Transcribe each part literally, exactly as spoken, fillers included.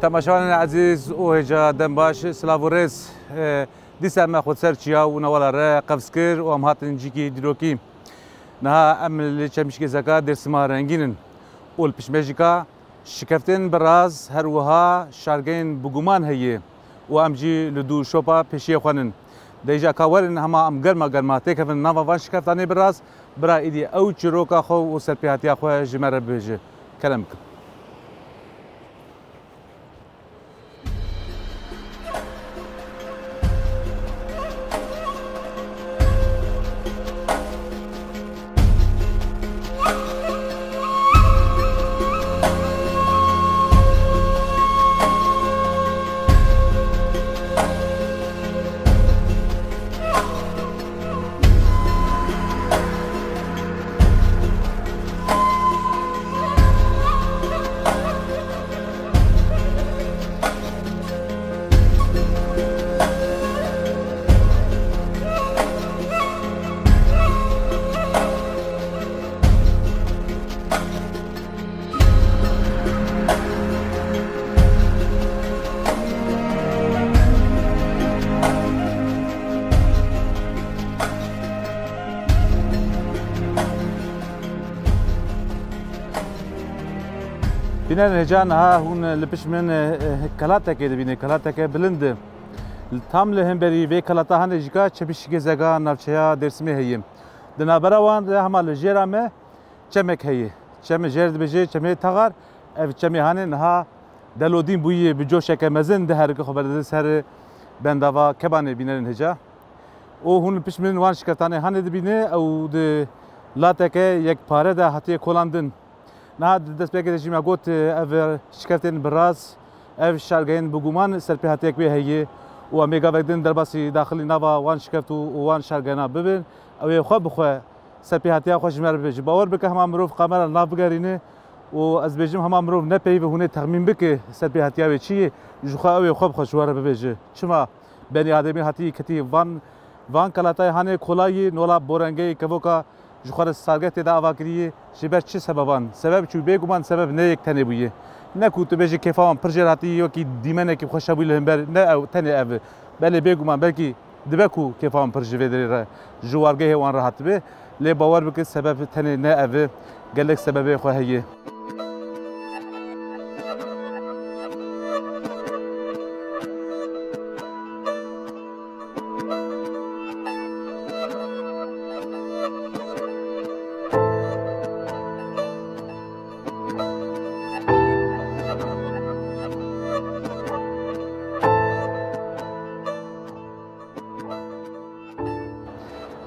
Temaşevanên ezîz û hêja dem baş, silav û rêz. E, dîsa me xwe ser çiya û newala re qevz kir û em hatin cîkî dîrokî. Niha em li Çemişkê Zeka Dêrsima rengîn in û li pişmêjika şikeftên bi raz, her wiha şargeyên bi guman heye û em jî li dû şopa pêşiyê xwe nin. Dê îja ka werin hema em germa germa têkevin nava van şikeftanê bi raz, bira êdî ew çîroka xwe û serpêhatiya xwe ji me re bibêje. Kerem bikin. Bînerên hêja, niha hûn li pişt min, eh, kelateke dibîne, kelateke bilind e. Tam li hemberî vê kelata hanê jî ka Çemişkê Zeka navçeya Dêrsimê heye. Di navbera wan de hema li jêra me çemek heye. Çem jêr dibêje Çemê Taxar. Ev çemê hanê niha delodîn bûye, bi coşeke mezin diherike, xwe berdide ser bendava Kebanê, bînerên hêja. Û hûn li pişt min wan şikeftanê hanê dibîne, ew di lateke yekpare de hatiye kolandin. Niha di destpêkê de jî me got, ev şikeftên bi raz, ev şargeyên bi guman serpêhatiyek wê heye û em ê gavek din derbasî daxilî nava wan şikeft û, û wan şargeyana bibin. Ew ê xwe bi xwe serpêhatiya xwe ji me re bibêje. Bawer bike hema mirov kamera li nav bigerîne û ez bêjim hema mirov ne peyv e hûn ê texmîn bike serpêhatiya wê çi ye, ji xwe ew ê xwe bi xwe ji we re bibêje. Çima benî ademî hatî ketî van, van kelatayê hanê kolayî nola borengeyê kevoka ji xwe re sargeh tê de ava kirî, ji ber çi sebeban? Sebeb çû, bêguman sebeb ne yek tenê bûye. Ne ku tu bêjî kêfa wan pir jêr hatî, wekî dîmenekî xweş hebû li hember, ne ew, tenê ev e. Belê bêguman belkî dibe ku kêfa wan pir ji vê derê re, ji wargehê wan re hatibe. Lê bawer bike sebeb tenê ne ev e, gelek sebebê xwe heye.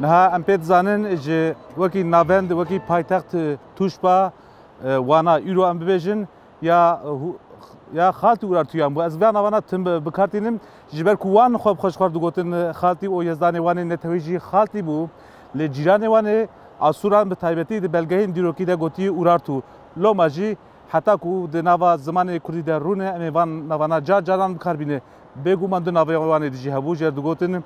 Niha em pê dizanin ji wekî navend, wekî paytext, e, Tûşba, e, Wana îro em bibêjin, ya, e, hû-, ya Xaltî Urartuyan bû. Ez vê navana tim bi, bi kar tînim, ji ber ku wan xwe bi xwe ji xwe digotin, e, Xaltî û Yezdanê Wanê netewî jî Xaltî bû. Lê cîranê Wanê Asûran bi taybetî di belgehên dîrokî de gotî Urartu. Loma jî heta ku di nava zimanê kurdî de rûne, em ê van navana car caran bi kar bîne. Bêguman du navê Wanê dijî hebû, jê re digotin,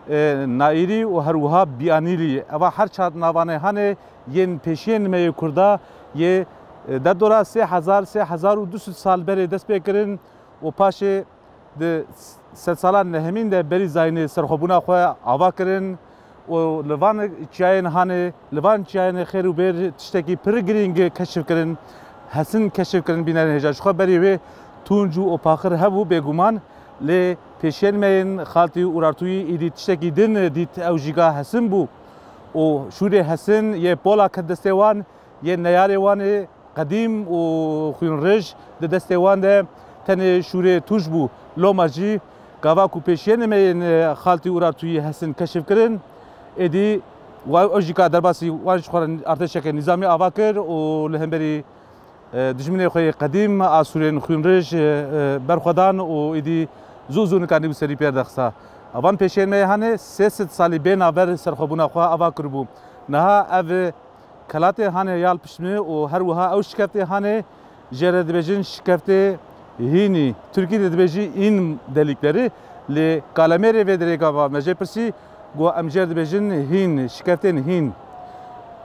e, Naîrî û her wiha Biyanîrî. Eva her çar navanê hanê yên pêşiyên me yê Kurda yê, e, derdora sê hezar, sê hezar û du sed sal berê dest pê kirin û paşê di sedsalan nehemîn de berî zayînê serxwebûna xwe ava kirin û li van çiyayên hanê, li van çiyayên xêr û bêr tiştekî pir girîng keşif kirin, hesin keşif kirin bînerên hêja. Ji xwe berî wê tûnc û opaxir hebû bêguman, lê pêşiyên me yên Xaltî û Urartûyî êdî tiştekî din dît, ew jî ga hesin bû û şûrê hesin yê pola ket destê wan, yê neyarê wan ê qedîm û xwînrij di destê wan de tenê şûrê tûj bû. Loma jî gava ku pêşiyên me yên, e, Xaltî Urartûyî hesin keşif kirin, êdî wa-, ew jî ka derbasî wan ji xwe re artêşeke nîzamî ava kir û li hemberî, e, dijminê xwe yê qedîm Asûrên xwînrij, e, e, berxwedan û êdî zû zû nika nî bi serî pê re dexisa. Evan pêşiyên me yê hanê sê sed salî bê navber serxwebûna xwe ava kiribû. Niha ev, e, Kelatê hanê ya li pişt min û her wiha ew şikeftê hanê jê re dibêjin şikeftê hînî. Tirkî de dibêjî în delikleri, lê kalemêrê vê derê gava me jê pirsî, got em jê re dibêjin hîn, şikeftên hîn.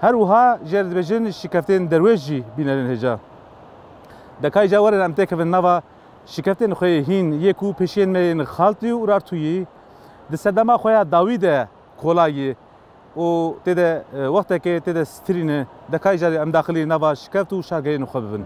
Her wiha jê re dibêjin şikeftên derwêj jî, bînerên hêja. De ka îca werin em têkevin nava Şikeftên xwe yê hîn yê ku pêşiyên me yên Xaltî û Urartûyî di sedema xwe ya dawî de kolayî û tê de, e, wextekê tê de stirîne, dekayî jarî em daxilî nava şikeft û şargehên xwe bibin.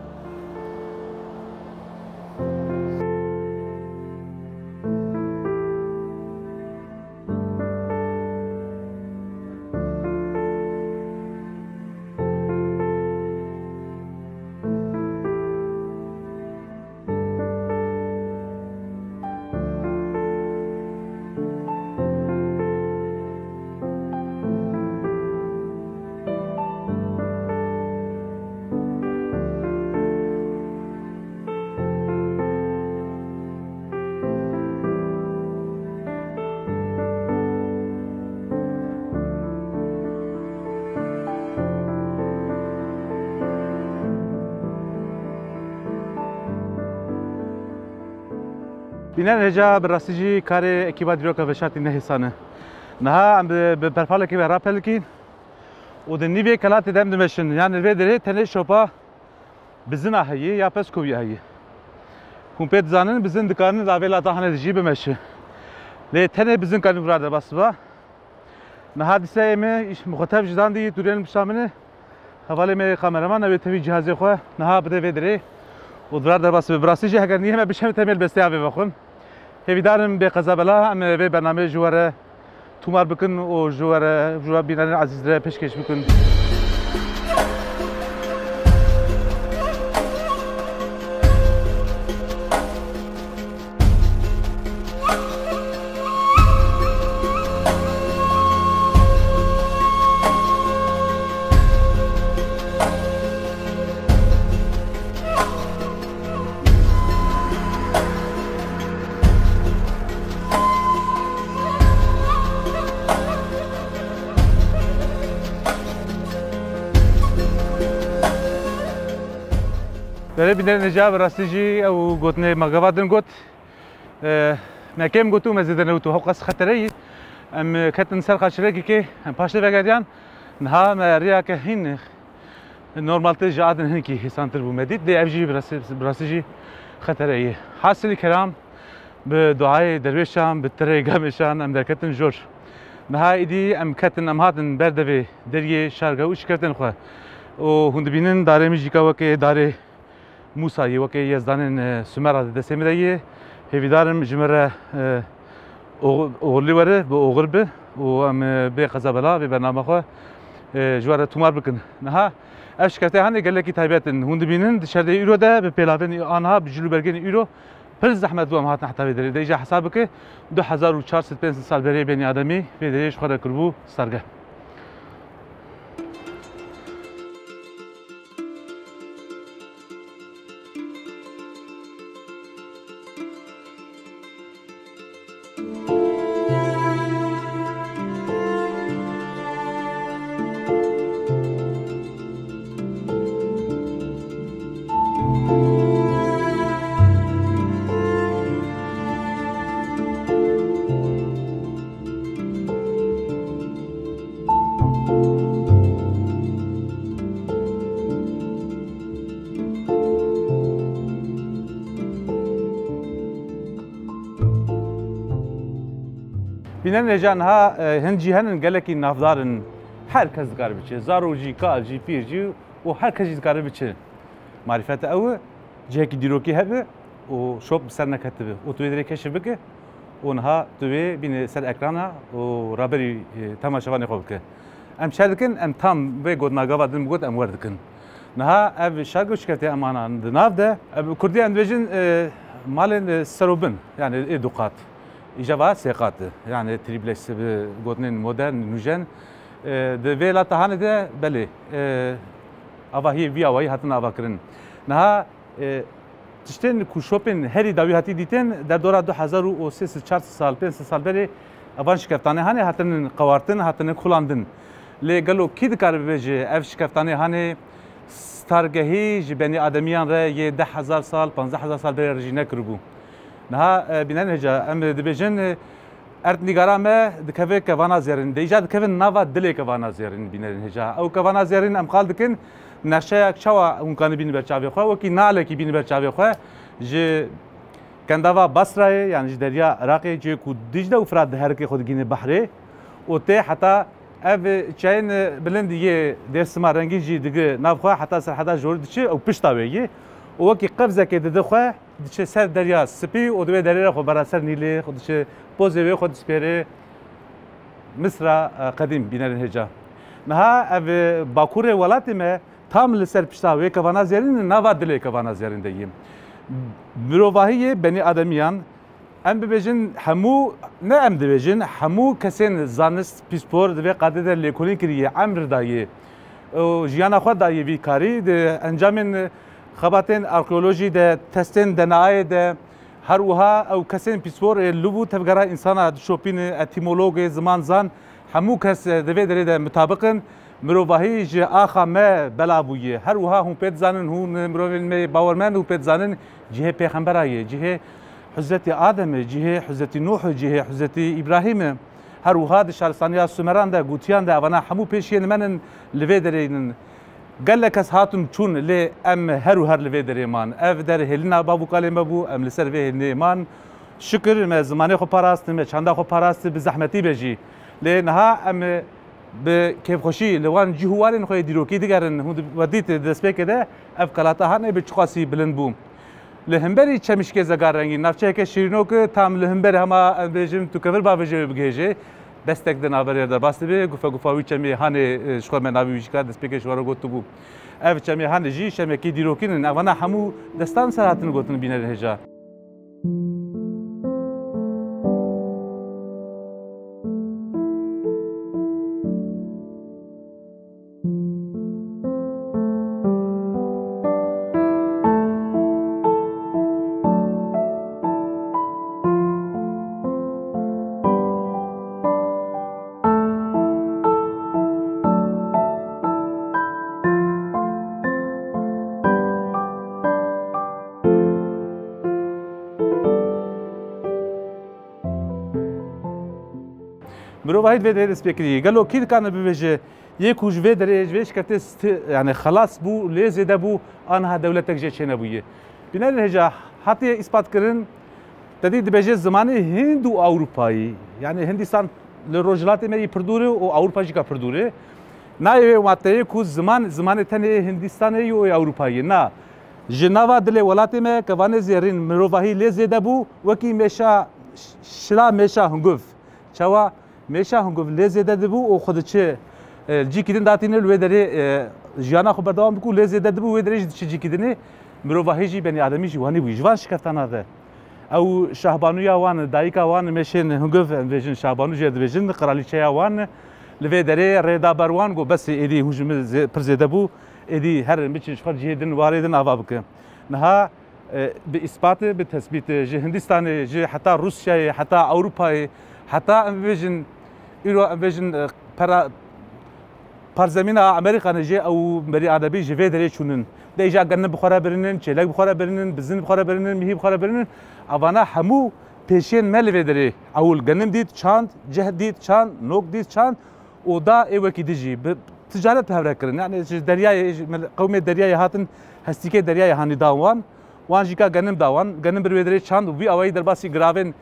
Bînerên hêja, bi rastî jî karê ekîba dîroka veşartî ne hêsan e. Niha em bi, bi perpalekê ve rapelikîn û di nîvê kelatê de em dimeşin. Yanî li vê derê tenê şopa bizina heye ya peskovî heye. Hûn pê dizanin bizin dikarin di avê lata hanê de jî bimeşi. Lê tenê bizin kanî vira derbas biba. Niha dîsa ê me îş mixwetev ji dan dî, dûrên pişta min e. Hevalê me kameraman ew ê tevî cihazê xwe niha bide vê derê û durar derbas bibe. Bi rastî jî heger niyê me bişem temê li bestê avê vexwim. Hêvîdar im bê qeza bela em ê vê bernameyê ji we re tomar bikin û ji we re, ji we bînerên ezîz re pêşkêş bikin. Belê bînerên hêja, bi rastî jî ew gotinê me gava din got. E, me kêm got û me zêde newt û hewqas xetere yî. Em ketin ser qaçirekî kê, em paşê vegeriyan. Niha me rêyake hîn normaltir ji a din hinkî hêsantir bû me dît. Lê ev jî bi rastî, bi rastî jî xetere yî. Hasilî kelam, bi duayê derwêşan, bi tirê gamêşan em derketin jor. Niha îdî em ketin, em hatin ber devê deriyê şarge û şikeftên xwe. Û hûn dibînin darê min jî ka weke darê Mûsa yê, weke yezdanên, e, Sumera di destê min de yê. Hêvîdar im ji min re, e, ox-, oxirlî were, bi oxir bi û em, e, bê qeza bela, bê bername xwe, e, ji we re tomar bikin. Niha ev şikeftê hanê gelekî taybet in. Hûn dibînin di şerdê îro de bi pêlavên aniha, bi cil û bergên îro pir zehmet bû em hatin heta vê derê. De îca hesab bike, du hezar û çar sed pênc sed sal berê benî ademî vê derê ji xwe re kiribû stargeh. Bînerên hêja, niha, e, hin cî henin gelekî navdar in. Her kes dikare biçe. Zarok jî, kal jî, pîr jî û her kes jî dikare biçe. Marîfet ew e, cihekî dîrokî hebe û şop bi ser neketibe û tu wê derê keşif bike û niha tu wê bîne ser ekrana û raberî, e, temaşevanê xwe bike. Em çer dikin, em tam vê gotina gava din got em wer dikin. Niha ev şarge û şikeftê em anan di nav de, ev kurdî em dibêjin, e, malên, e, serobin, yani ê du qat. Îja va sê qat e, yani triplex bi gotinên modern, nûjen. E, di vê lata hanê de belê, e, avahiyê vî awayî hatin avakirin. Niha, e, tiştên ku şopên herî dawî hatî dîtin, derdora du hezar û sê sed, çar sed sal, pênc sed sal berê evan şikeftanê hanê hatinin qewartin, hatinin xulandin. Lê gelo kî dikare bibêje ev şikeftanê hanê stargehî ji benî ademiyan re yê deh hezar sal, panzdeh hezar sal berê re jî nekiribû? Niha, e, bînerên hêja, em dibêjin, e, erdnîgara me dikeve kevana zêrîn, de îca dikevin nava dilê kevana zêrîn, bînerên hêja. Ew kevana zêrîn em qal dikin, nexşeyak çawa hûn kanî bînin ber çavê xwe, wekî nalekî bînin ber çavê xwe, ji Kendava Basrayê, yanî ji derya Iraqê, cihê ku Dicle û Firat diherike xwe digihîne behrê û tê heta ev çiyayên bilind yê Dêrsima rengîn jî digire nav xwe, heta serheda jorî diçe û pişta wê yê û wekî qevzekê dide xwe, diçe ser Derya Spî û di wê derê re xwe bera ser Nîlê, xwe diçe pozê wê xwe dispêre Misra, e, qedîm, bînerên hêja. Niha ev, e, bakurê welatê me tam li ser pişta wê kevana zêrîn, nava dilê kevana zêrîn de yê. Mirovahî yê benî ademiyan, em bibêjin hemû, ne em dibêjin, hemû kesên zanist, pîspor di vê qadê de lêkolîn kiriye, emr daye û jiyana xwe daye vî karî. Di encamên xebatên arkeolojî de, testên D N A'yê de, her wiha ew kesên pîspor ê lûv û tevgera însana dişopîne, etîmologê, zimanzan, hemû kes di vê derê de mitabiq in. Mirovahî ji axa me bela bûye. Her wiha hûn pê dizanin, hûn mirovên me yê bawermend hûn pê dizanin, cihê pêxembera yê, cihê Huzretî Adem e, cihê Huzretî Nuh e, cihê Huzretî Îbrahîm e. Her wiha di şaristaniya Sumeran de, Gûtiyan de, evana hemû pêşiyên me nin, li vê derê nin. Gelek kes hatin çûn, lê em her û her li vê derê man. Ev der hêlîna bav û kalê me bû, em li ser vê hêlînê man. Şikir me zimanê xwe parastin, me çanda xwe parastin, bi zehmetî be jî. Lê niha em bi kêfxweşî li wan cih û warên xwe yê dîrokî digerin. Hûn di-, we dît di destpêkê de ev kalata hanê bi çiqasî bilind bû. Li hemberî Çemişkê Zegarengî, navçeyeke şîrînok e, tam li hember hema em bêjin tu kevir bavêje wê bigihêje. Destek di navberê de derbas dibe, gufe gufa wî çemê hanê, e, ji xwe me navê wî jî kar destpêkê ji we re gotibû. Ev çemê hanê jî çemekî dîrokî nin. Evana hemû destan ser hatin gotin bînerên hêja. Mirovahî di vê derê dest pê kiriye. Gelo kî dikane bibêje, yê ku ji vê derê, ji vê şikeftê sti-, yani xelas bû, lê zêde bû, aniha dewletek jê çênebûye? Bînerên hêja hatiye îspatkirin, te dî dibêje zimanê Hind û Ewropayî. Yani Hindistan li rojhilatê me yî pir dûr e û Ewropa jî ka pir dûr e. Nayê wê wateyê ku ziman, zimanê tenê yê Hindistanê yî û yê Ewropayî. Na. Ji nava dilê welatê me kevanê zêrîn mirovahî lê zêde bû, wekî mêşa, şila mêşa hunguv. Çawa mêşa hunguv lê zêde dibû û xwe diçi, e, cîkî din datîne li wê derê, e, jiyana xwe berdewam bikû, lê zêde dibû, wê derê jî diçi cîkî dinê. Mirovahî jî, benî ademî jî wanî bûyî. Ji van şikeftana de ew şahbanûya wan, dayika wan mêşên hunguv em dibêjin, şahbanû jê dibêjin, qiralîçeya wan li vê derê rê da ber wan, got, bes e, êdî hûn ji min zê-, pir zêde bû, êdî herin biçin ji xwe cihê din, warê din ava bikin. Niha e, bi îspat e, bi tesbît e, ji Hindistanê, ji heta Rûsyayê, heta Ewropayê, heta em bibêjin, îro em bêjin, e, pera, parzemîna Amerîkanê jê ew berî adebî ji vê derê çûnin. De îja genim bi xwe re birinin, çêlek bi xwe re birinin, bizin bi xwe re birinin, mihî bi xwe re birinin. Evana hemû pêşiyên me li vê derê ewil genim dît, çand, ceh dît, çand, nok dît, çand. û da ê wekî din jî bi ticaret bi hev re kirin. Yani ji deryayê, ji mil-, qewmê deryayê hatin, hestîkê deryayê hanî da wan. Wan jî ka genim da wan. Genim bir wê derê çand û vî awayî derbasî giravên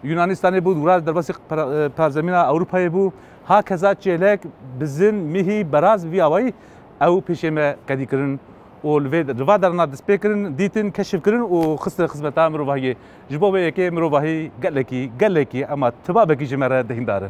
Yunanistanê bû, wira derbasî para-, e, parzemîna Ewropayê bû. Hakeza çêlek, bizin, mihî, beraz vî awayî ew pêşê me qedî kirin û li vê, li va derana dest pê kirin, dîtin, keşif kirin û xistin xizmeta mirovahiyê. Ji bo vê yekê mirovahî gelekî, gelekî, ema tibabekî ji me re dehîndar e.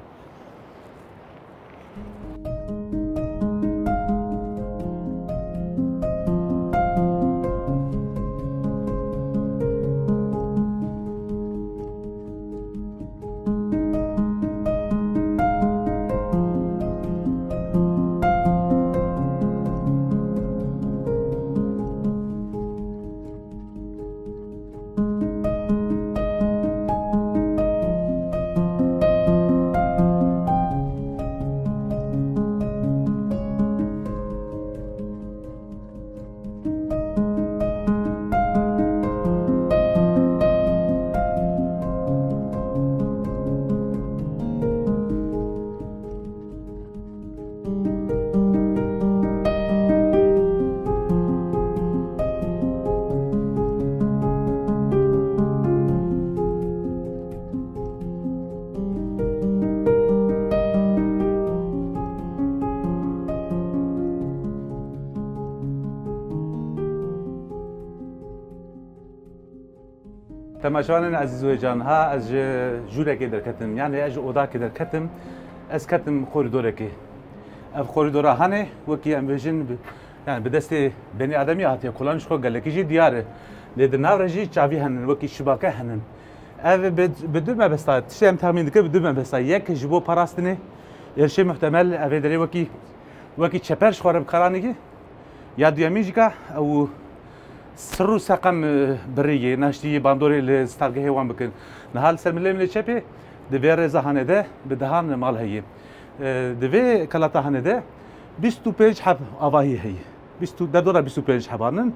Temaşevanên ezîz û hêcan, ha ez ji jûrekê derketim, yani ez ji odakê derketim, ez ketim korîdorekê. Ev korîdora hanê, wekî em bêjin, bi, yani bi destê benî ademî hatiye kolan, ji xwe gelekî jî diyar e. Lê di nav re jî çavî henin, wekî şibake henin. Ev bi, bi du mebesta, tiştê em texmîn dikir bi du mebesta. Yek ji bo parastinê, êrişê muhtemel, evê derê wekî, wekî çeper ji xwe re bi kar anî. Ya duyemîn jî ka ew sir û seqem, e, birî yê, naştî bandorê li stavgehê wan bikin. Niha li ser milê milê çepê di vê rêza hanê de bi dehan mal heye. E, di vê kelata hanê de bîst û pênc heb avahî heye. Bîst û, derdora bîst û pênc heban in.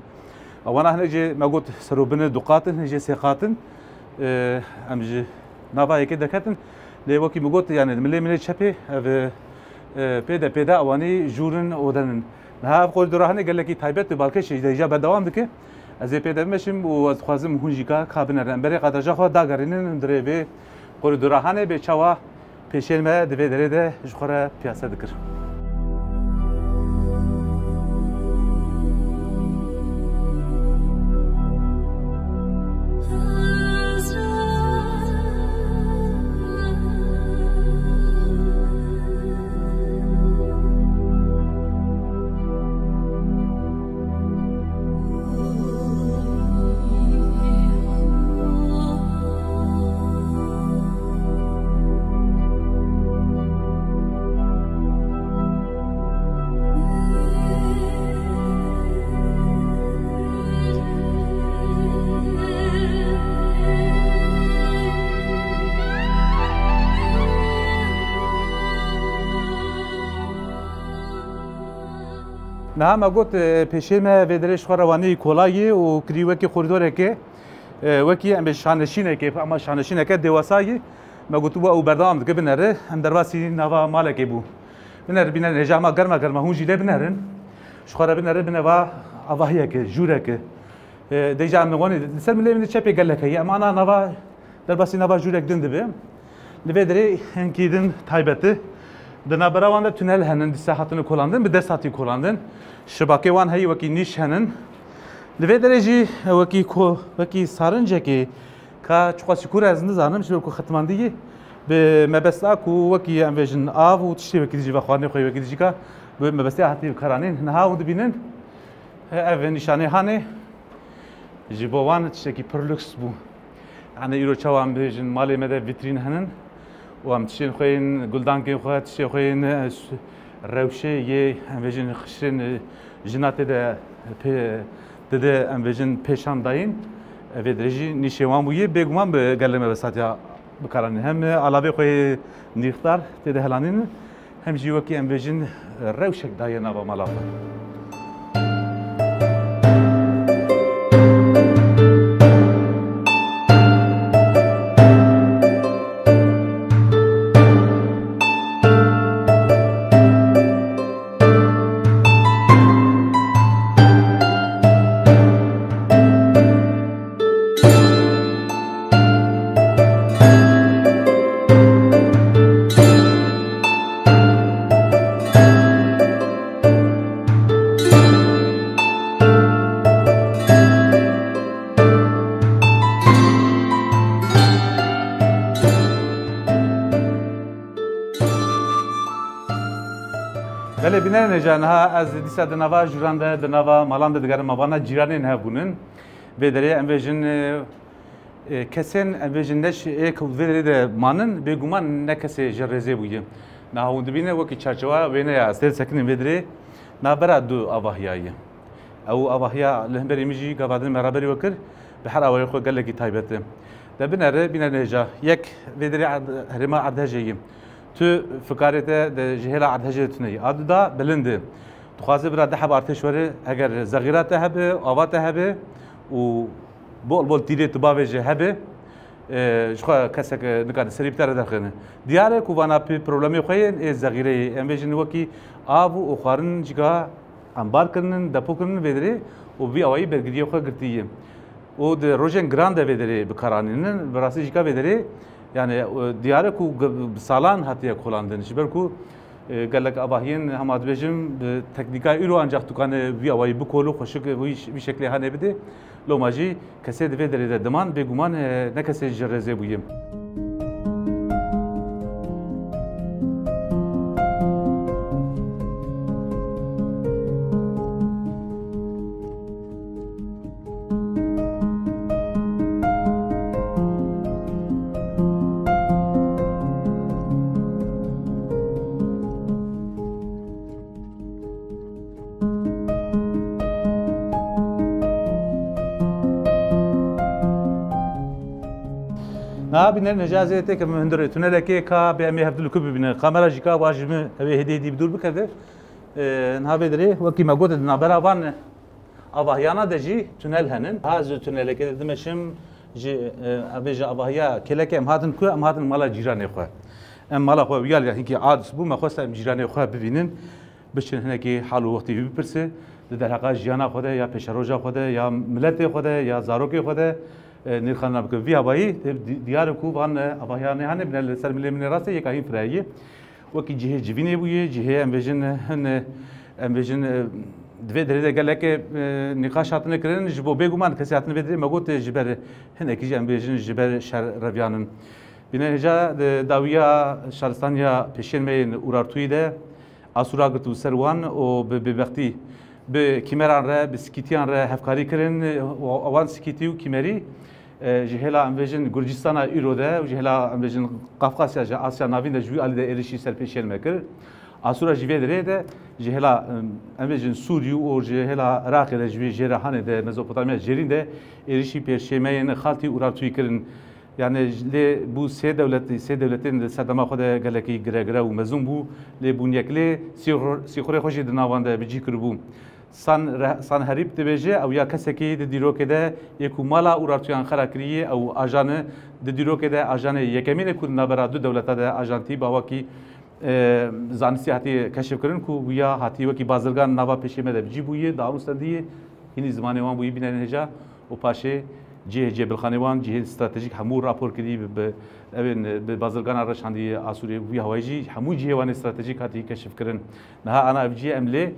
Wana hinek jê me got serobin e, du qat in, hinek jê sê qat in. E, em ji nava yekê derketin. Lê wekî min got, yani milê milê çepê ev, e, pê de pê de ewanî jûr in, oden in. Niha ev koridora hene gelekî taybet e, balkêş e, îja berdewam dike. Ez ê pê de bimeşim û ez dixwazim hûn jî ka, ka binerin. Em berê kadraja xwe dagerînin, em dirê vê koridora hene bê çawa pêşên me di vê derê de ji xwe re piyase dikir. Niha me got, e, pêşê me vê derê ji xwe re wanî kolayî û kirî wekî koridoreke, e, wekî em bê şaneşîneke, ama şaneşîneke dêwasayî. Me gotibû ew berdewam dike, binere, em derbasî nava malekê bû. Binere, bîne hêja ma germa germa hûn jî lê binerin. Ji xwe re binerin, bine va avahiyeke, jûreke. E, dêja em wanî, li ser milê min çepê gelek heye. Em ana nava Derbasî nava jûrek din dibe. Li vê derê hinkî din taybet e. Di navbera wan de tunel henin, dîsa hatine kolandin, bi dest hatî kolandin. Şibakê wan heyî wekî nîş henin. Li vê derê jî wekî ko-, wekî sarincekê ka çiqasî kûr ez nizanim, ji ber ku xetmandî yî bi mebesta ku wekî em vêjin av û tiştê wekî dijî ve xwarinê xwe wekî dijî ka bi mebestê hatî bi kar anîn. Niha hûn dibînin, ev nîşanê hanê. Ji bo wan tiştekî pir lûks bû. Yani îro çawa em bêjin malê me de vîtrîn henin û em tiştên xwe yên, guldankên xwe, tiştê xwe yên, e, s-, rewşê yê, em bêjin xişrên, e, jina tê de pê, tê de em bêjin pêşan dayîn. Evê dirêjî nîşê wan bûye, bêguman bi gelê me ve satiya bikaranîn. Hem alavê xwe yê nîxdar tê de helanîn, hem jî wekî em bêjin rewşek daye nava mala xwe. Belê, bînerên hêja, niha ez dîsa di nava jûran de, di nava malan de digerim, me vana cîranên hev bûnin. Vê derê em vêjin, e, e, kesên em vêjin neş ê ku vê derê de manin, bêguman ne kesê ji rêzê bûye. Niha hûn dibîne wekî çarçewa wêne ya, ez tê sekinîm vê derê, navbera du avahiya ye. Ew avahiya li hemberî min jî gava din me raberî we kir, bi her awayê xwe gelekî taybet e. De binere, bîne hêja. Yek, vê derê erd-, herêma erdhejê ye. Tu fikarê te de ji hêla erdhejê tune ye. A du da bilind e. Dixwaze bira deh heb artêş were, heger zexîra te hebe, ava te hebe û bol bol tîrê tu bavêje hebe, e, ji xwe kesek, e, nikare serî bi te re derxîne. Diyar e ku vana pê problemê xwe yên ê zexîreyê, em bêjin wekî av û xwarin jî ka embar kirinin, depo kirinin vê derê û vî awayî bergiriyê xwe girtiye. Û di rojên giran de vê derê bi kar anînin, bi rastî jî ka vê derê, yani, e, diyar e ku g-, bi salan hatiye kolandin. Ji ber ku E, gelek avahiyên hema dibêjim, bi teknîka îro ancak dikane vî awayî bikol û xweşik vî, vî şeklê hanê bide. Loma jî kesê di vê derê de diman, bêguman, e, ne kesê ji rêzê bûye. Niha bînerin hêja ez ê têkim hundirê tunelekê ka bê em ê hevdû li ku bibînin. Kamera jî ka wa ji min ew ê hêdî hêdî bi dûr bikeve. Ee, niha vê derê wekî me got di navbera van avahiyana de jî tunel henin. Ha ez ji tunelekê de dimeşim, ji, e, ev ê ji avahiya kêlekê em hatin ku em hatin mala cîranê xwe. Em mala xwe wiyal ya hinkî aciz bû, me xwesta em cîranê xwe bibînin, biçin hinekî hal û wextî wî bipirse, di derheqa jiyana xwe de ya pêşeroja xwe de ya miletê xwe de ya zarokê xwe de, e, nirxandina bike. Vî havayî tê di-, diyar e ku van, e, avahiyanê hene bine li ser milê min ê rastê yeka hîn firayî. Wekî cihê civînê bûye, cihê em bêjin, hin, em bêjin, e, di vê derê de gelek, e, nîqaş hatine kirin, ji bo bêguman kesê hatine vê derê me got, e, ji ber hinekî jî em bêjin ji ber şer reviyanin. Bîne hêja di dawiya şaristaniya pêşên me yên Urartuyî de asûra girtibû ser wan û bi bêbextî bi kîmeran re, bi sikîtiyan re hevkarî kirin. Wan sikîtî û kîmerî e, ji hêla em bêjin Gurcistana îro de û ji hêla em bêjin Qafqasya ji Asya Navîn de ji wî alî de êrişî ser pêşiyên me kir. Asûra ji vê derê de ji hêla, em, em bêjin Sûrî û ji hêla Iraqê de ji wî jêra hanê de Mezopotamya jêrîn de êrişî pêşê me yên Xaltî Urartuyî kirin. Yani lê bû sê dewletî, sê dewletên di serdema xwe de gelekî giregire û mezin bû. Lê bûn yek lê sîxur-, sîxurê xwe jî di navan de bi cî kiribû. San-, Sanherîb dibêje, ew ya kesekî di dîrokê de yê ku mala Urartuyan xera kiriye, ew ajan e, di dîrokê de ajanê yekemîn e ku di navbera du dewleta de ajantî ba wekî, e, zanistî hatiye keşifkirin ku wiya hatî wekî bazirgan nava pêşê me de bi cî bûye, danûstendî ye, hînî zimanê wan bûye bînerên hêja û paşê cihê cêbilxanê wan, cihên stratejîk hemû rapor kirî bi, bi, ew ên, bi bazirgana reşandî Asûrê wî hawayî jî hemû cihê wan ê stratejîk hatî keşifkirin. Niha ana ev cihê em lê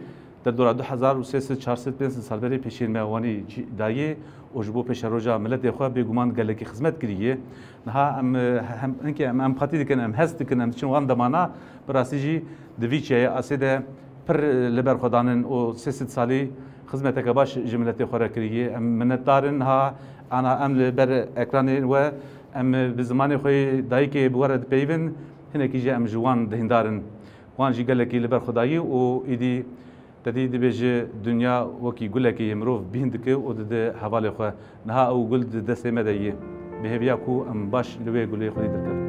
Derdora du hezar û sê sed, çar sed, pênc sed sal berê pêşên me wanî cî-, dayê û ji bo pêşeroja miletê xwe bêguman gelekî xizmet kiriye. Niha em, e, hem, hinkê em empatî dikin, em hes dikin, em diçin wan demana, bi rastî jî di vî çiyayê Asê de pir, e, li ber xwe danin û sê sed salî xizmeteke baş ji miletê xwe re kiriye. Em minnetdar in. Niha ana em li ber ekranê we, em, e, bi zimanê xwe yê dayikê bi we re dipeyivin, hinekî jî em ji wan dihîndar in. Wan jî gelekî li ber xwe dayî û êdî Te dî dibêje, dinya wekî gulekê yê mirov bîn dike û dide hevalê xwe. Niha ew gul di destê me de yê. Bi hêviya ku em baş li wê gulê xwedî derkevin.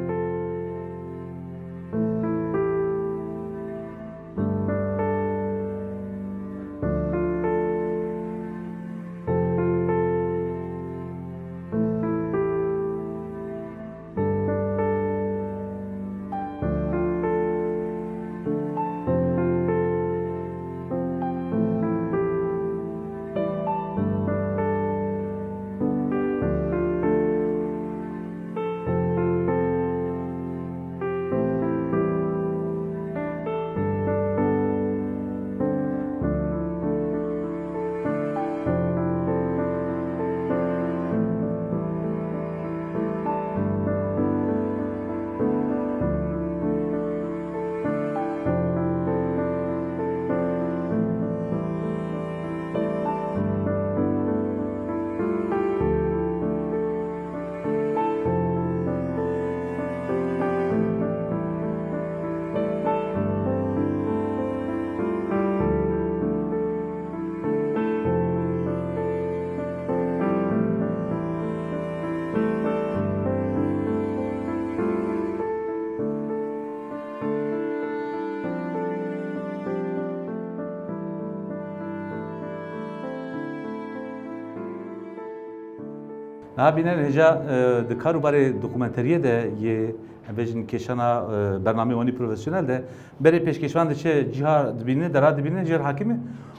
Niha bînerên hêja, e, di kar û barê dokumenteriyê de yê, em bêjin kêşana, e, bernameyê wanî profesyonel de, berê pêşkêşvan diçe cîha dibîne, dera dibîne, jêr hakîm e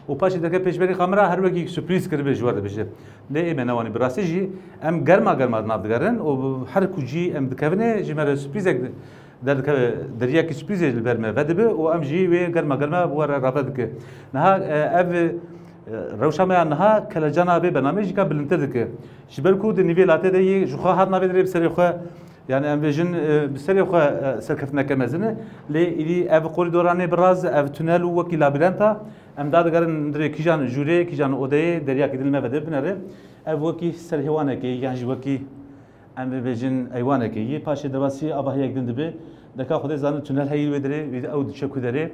û paşê dike pêşberî kamera her wekî surprîz kiribe ji we re dibêje. Lê ê me newanî bi rastî jî em germa germa di nav digerin û her ku cî em dikevine ji me re surprîzek di-, Derdikeve deriyekî spî zê li ber me vedibe û em jî wê germa germa bi we re rave dike. Niha, e, ev, e, rewşa me ya niha kelecana vê bernameyê jî ka bilindtir dike. Ji ber ku di nîvê latê de yê ji xwe hat navê derê bi serê xwe, yani em bêjin, e, bi serê xwe, e, serkeftineke mezin e. Lê îdî ev korîdoranê bi raz, ev tunel û wekî labirenta, em dadigerin dirê kîjan jûrê, kîjan odeyê, deriyakî din me vedibe binere. Ev wekî serhêwanekê yan jî wekî em bibêjin eywanekê yê, paşê derbasî avahiyek din dibe. Deka Xwedê zanin tunel heyî wê derê, wî ew diçe ku derê.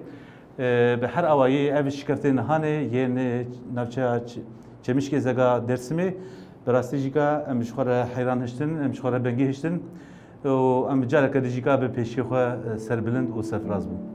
E, bi her awayî ev şikeftên hanê yên navçeya Ç-, Çemişkê Zega Dêrsimê, bi rastî jî ka em ji xwe re heyran hiştin, em ji xwe re bengî hiştin û em careke din jî ka bi pêşiyê xwe, e, serbilind û serfiraz bûn.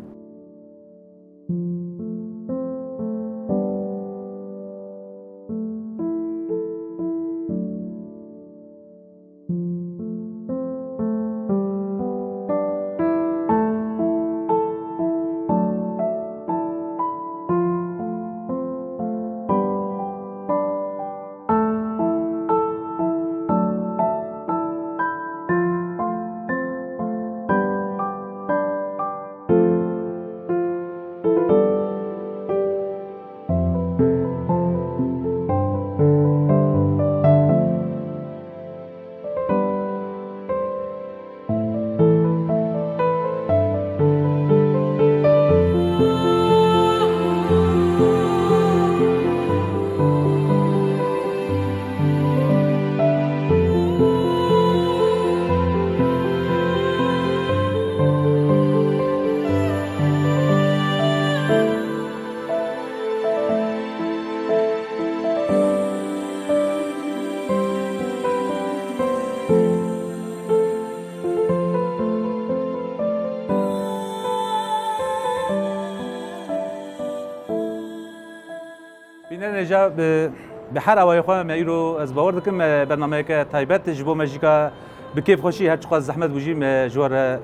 Bînerên hêja, bi, bi her awayê xwe me îro, ez bawer dikim, me bernameyeke taybet ji bo me jî ka bi kêfxweşî, her çiqas zehmet bû jî me ji we re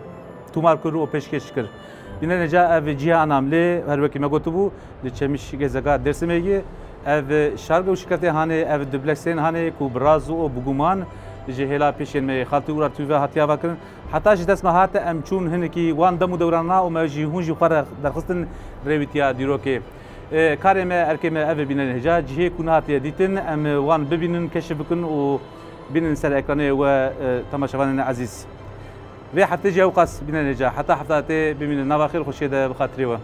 tomar kir û pêşkêş kir. Bînerên hêja, ev cihê Anamlê, her wekî me gotibû, li Çemişgezeka Dêrsimê ye. Ev şarge û şikeftê hanê, ev dubleksên hanê ku bi raz û bi guman ji hêla pêşên me yê Xaltî Urartû ve hatiye avakirin. Heta ji dest me hate em çûn hinekî wan dem û dewrana û me jî hûn jî xwe re derxistin rêwîtiya dîrokê. E, karê me, erkê me ev e, bînerên hêja, cihê ku nehatiye dîtin, em wan bibînin, keşif bikin û bînin ser ekranê we, e, temaşevanên ezîz. Vê heftê jî ewqas, bînerên hêja. Heta hefta tê bimînin. Nava xêr xweşiyê de bi xatirê we.